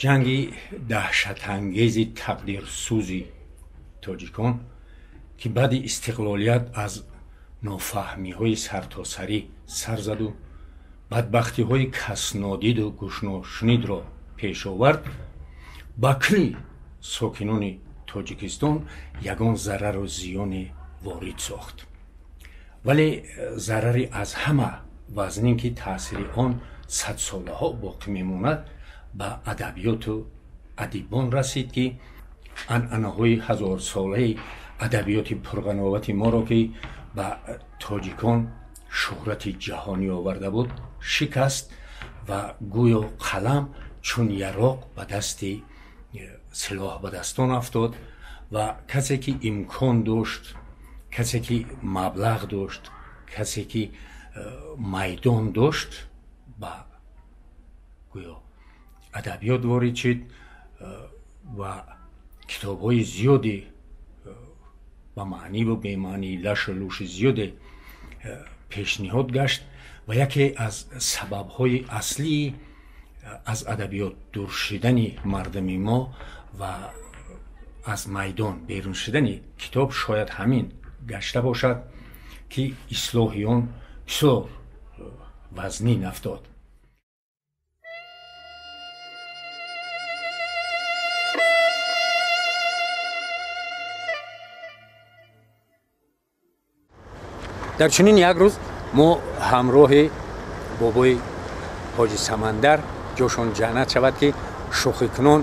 Ҷанги даҳшатангези тақдирсӯзи тоҷикон, ки баъди истиқлолият аз нофаҳмиҳои сартосарӣ сар заду бадбахтиҳои каснодиду гӯшношунидро пеш овард, ба кулли сокинони Тоҷикистон ягон зарару зиёне ворид сохт. Вале зарари аз ҳама вазнин, ки таъсири он садсолаҳо боқӣ мемонад, ба адабиёту адибон расид, ки анъанаҳои ҳазорсолаи адабиёти пурғановати моро, ки ба тоҷикон шӯҳрати ҷаҳонӣ оварда буд, шикаст ва гӯё қалам чун яроқ ба дасти силоҳ ба дастон афтод ва касе ки имкон дошт, касе ки маблағ дошт, касе ки майдон дошт, ба гӯё адабиёт ворид шид ва китобҳои зиёде ба маъниву бемаънӣ, лашу луши зиёде пешниҳод гашт ва яке аз сабабҳои аслии аз адабиёт дур шидани мардуми мо ва аз майдон берун шидани китоб шояд ҳамин гашта бошад, ки ислоҳи он бисёр вазнин афтод. Дар чунин як рӯз мо ҳамроҳи бобои ҳоҷи Самандар, ҷошон ҷаннат шавад, ки шӯхикунон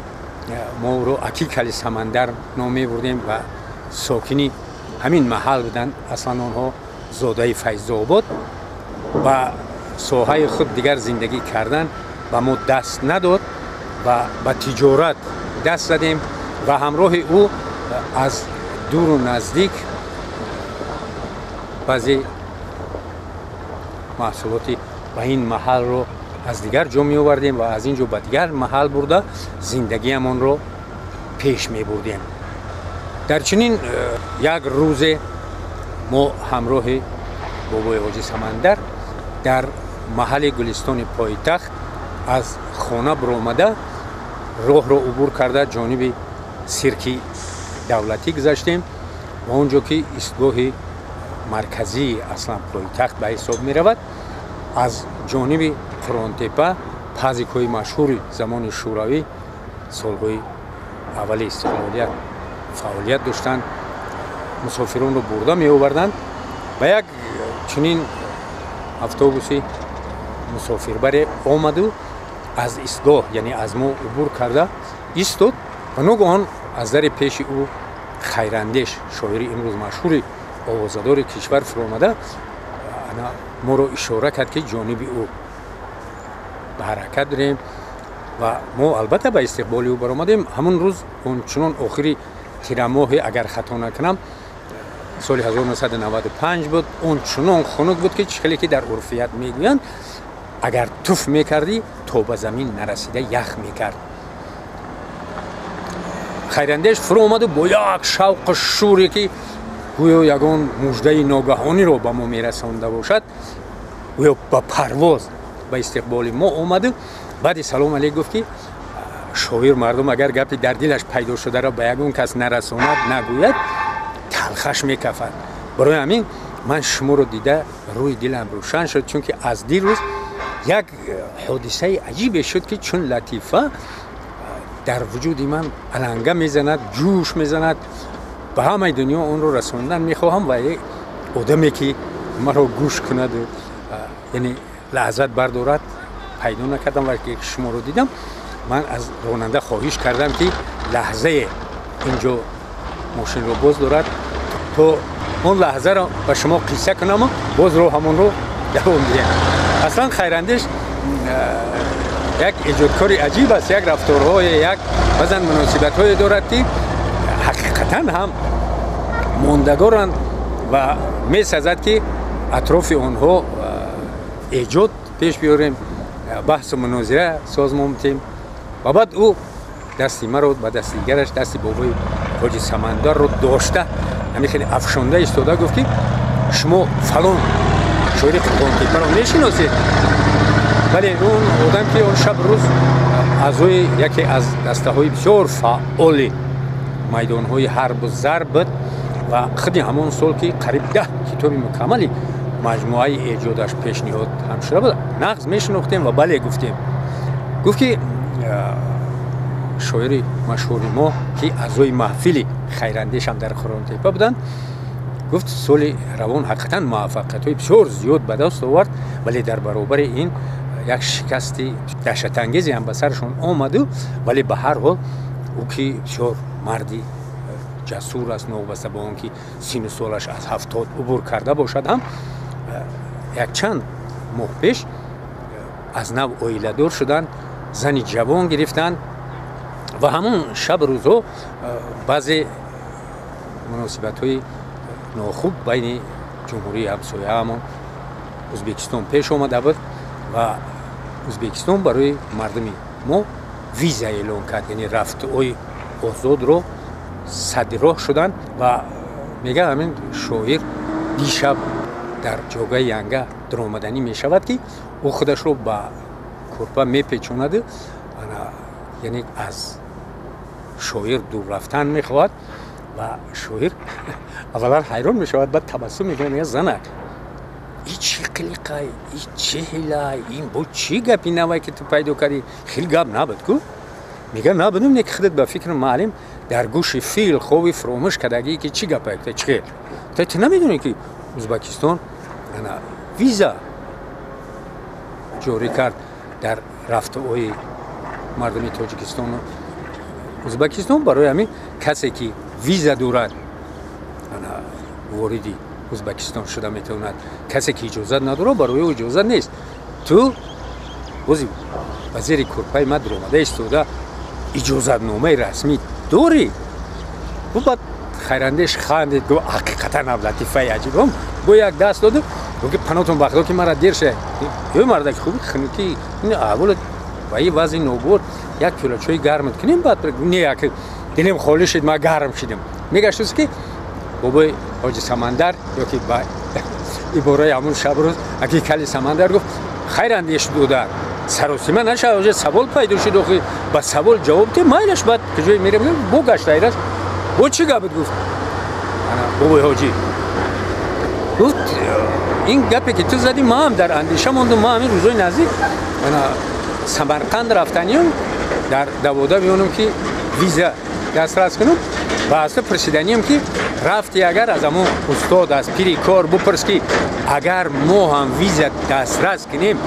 мо ӯро Аки Кали Самандар ном мебурдем ва сокини ҳамин маҳал буданд. Аслан онҳо зодаи Файзобод, ба соҳаи худ дигар зиндагӣ кардан ба мо даст надод ва ба тиҷорат даст задем ва ҳамроҳи ӯ аз дуру наздик баъзе маҳсулоти ба ин маҳалро аз дигар ҷо меовардем ва аз ин ҷо ба дигар маҳал бурда зиндагиамонро пеш мебурдем. Дар чунин як рӯзе мо ҳамроҳи бобои ҳоҷи Самандар дар маҳалли Гулистони пойтахт аз хона баромада, роҳро убур карда ҷониби сирки давлатӣ гузаштем ва он ҷо ки истгоҳи марказии аслан пойтахт ба ҳисоб меравад, аз ҷониби Қуръонтепа пазикҳои машҳури замони Шӯравӣ солҳои аввали истиқлолият фаъолият доштанд, мусофиронро бурда меоварданд. Ба як чунин автобуси мусофирбаре омаду аз истгоҳ, яъне аз мо убур карда истод ва ногаҳон аз дари пеши ӯ Хайрандеш, шоири имрӯз машҳури овозадори кишвар, фуромада моро ишора кард, ки ҷониби ӯ ба ҳаракат дорем ва мо албатта ба истиқболи ӯ баромадем. Ҳамон рӯз ончунон охири тирамоҳе, агар хато накунам, соли 1995 буд, ончунон хунук буд, ки чӣ хеле ки дар урфият мегӯянд, агар туф мекардӣ, то ба замин нарасида ях мекард. Хайрандеш фуро омаду бо як шавқу шӯре, ки гӯё ягон муждаи ногаҳониро ба мо мерасонда бошад, гӯё ба парвоз ба истиқболи мо омаду баъди салом алейк гуфт, ки шоир мардум агар гапи дар дилаш пайдо шударо ба ягон кас нарасонад, нагӯяд, талхаш мекафад. Барои ҳамин ман шуморо дида рӯи дилам рӯшан шуд, чунки аз дирӯз як ҳодисаи аҷибе шуд, ки чун латифа дар вуҷуди ман аланга мезанад, ҷӯш мезанад, ба ҳамаи дунё онро расондан мехоҳам ва одаме ки маро гӯш кунаду яъне лаззат бардорад пайдо накардам. Ва ки шуморо дидам, ман аз ронанда хоҳиш кардам, ки лаҳзае инҷо мошинро боз дорад, то он лаҳзаро ба шумо қисса кунаму боз роҳамонро давом диҳем. Аслан Хайрандеш як эҷодкори аҷиб аст, як рафторҳое, як баъзан муносибатҳое дорад, ки ҳақиқатан ҳам мондагоранд ва месазад, ки атрофи онҳо эҷод пеш биёрем, баҳсу мунозира созмон диҳем. Ва баъд ӯ дасти маро ба дасти дигараш, дасти бобои ҳоҷи Самандарро дошта, ҳамин хеле афшонда истода гуфт, ки шумо фалон шоири Қурбонтепаро мешиносед? Вале он одам, ки он шаб рӯз Аъзои яке аз дастаҳои бисёр фаъоли майдонҳои ҳарбу зарб буд ва худи ҳамон сол, ки қариб 10 китоби мукаммали маҷмӯаи эҷодаш пешниҳод ҳам шуда буд, нағз мешинохтем ва бале гуфтем. Гуфт, ки шоири машҳури мо, ки аъзои маҳфили хайрандешам дар Қурғонтеппа буданд, гуфт, соли равон ҳақиқатан муваффақиятҳои бисёр зиёд ба даст овард, вале дар баробари ин як шикасти даҳшатангезе ҳам ба сарашон омаду, вале ба ҳар ҳол ӯ, ки бисёр марди ҷасур аст, новобаста ба он ки сину солаш аз 70 убур карда бошад ҳам, якчанд моҳ пеш аз нав оиладор шуданд, зани ҷавон гирифтанд ва ҳамон шаб рӯзҳо баъзе муносибатҳои нохуб байни ҷумҳурии ҳамсояамон Ӯзбекистон пеш омада буд ва Ӯзбекистон барои мардуми мо виза эълон кард, яъне рафтуои озодро садди роҳ шуданд. Ва мега, ҳамин шоир дишаб дар ҷогаи янга даромаданӣ мешавад, ки ӯ худашро ба кӯрпа мепечонаду, яъне аз шоир дур рафтан мехоҳад. Ва шоир аввалан ҳайрон мешавад, баъд табассум мекунад, мега: «Занак, и чӣ қилиқай, и чӣ ҳилай, ин бо чӣ гапи навай, ки ту пайдо кардӣ? Хел гап набуд ку?» Мега: «Набудум, не ки худат ба фикри маълим дар гӯши фил хови фуромӯш кардагӣ, ки чӣ гапай чӣ хел. Ту намедонӣ, ки Ӯзбекистон виза ҷорӣ кард дар рафтуои мардуми Тоҷикистону Ӯзбекистон? Барои ҳамин касе, ки виза дорад, вориди Ӯзбекистон шуда метавонад. Касе, ки иҷозат надорад, барои ӯ иҷозат нест. Ту бози ба зери кӯрпаи ман дуромада истода, иҷозатномаи расмӣ дорӣ?» Баъд хайрандеш хандед, гуфт: «Ҳақиқатан ҳам латифаи аҷибам.» Бо як даст доду гуфт, ки панотон ба Худо, ки мара дер ша, ё мардаки хуби хунукӣ, ин аҳволи ва ин вазъи ногувор, як пиёла чои гармат кунем. Баъд не, як дилем холӣ шид, ман гарм шидам. Мегаштуст, ки бобои ҳоҷи Самандар ё ки ба ибораи ҳамун шабрӯз аки кали Самандар гуфт: «Хайрандеш дода, саросима наша, оҷа савол пайдо шуд, охи ба савол ҷавоб те, майлаш, баъд куҷое мерем?» Бо гашт айрас бо чӣ гап буд? Гуфт бобои ҳоҷӣ, гуфт: «Ин гапе, ки ту задӣ, ман ҳам дар андеша мондум. Ман ҳамин рӯзои наздик Самарқанд рафтаниём, дар давода меонам, ки виза дастрас кунам ва аз ту пурсиданиям, ки рафти, агар аз ҳамон устод, аз пири кор бупурс, ки агар мо ҳам виза дастрас кунем,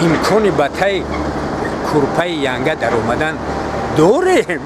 имкони ба таи курпаи янга даромадан дорем?»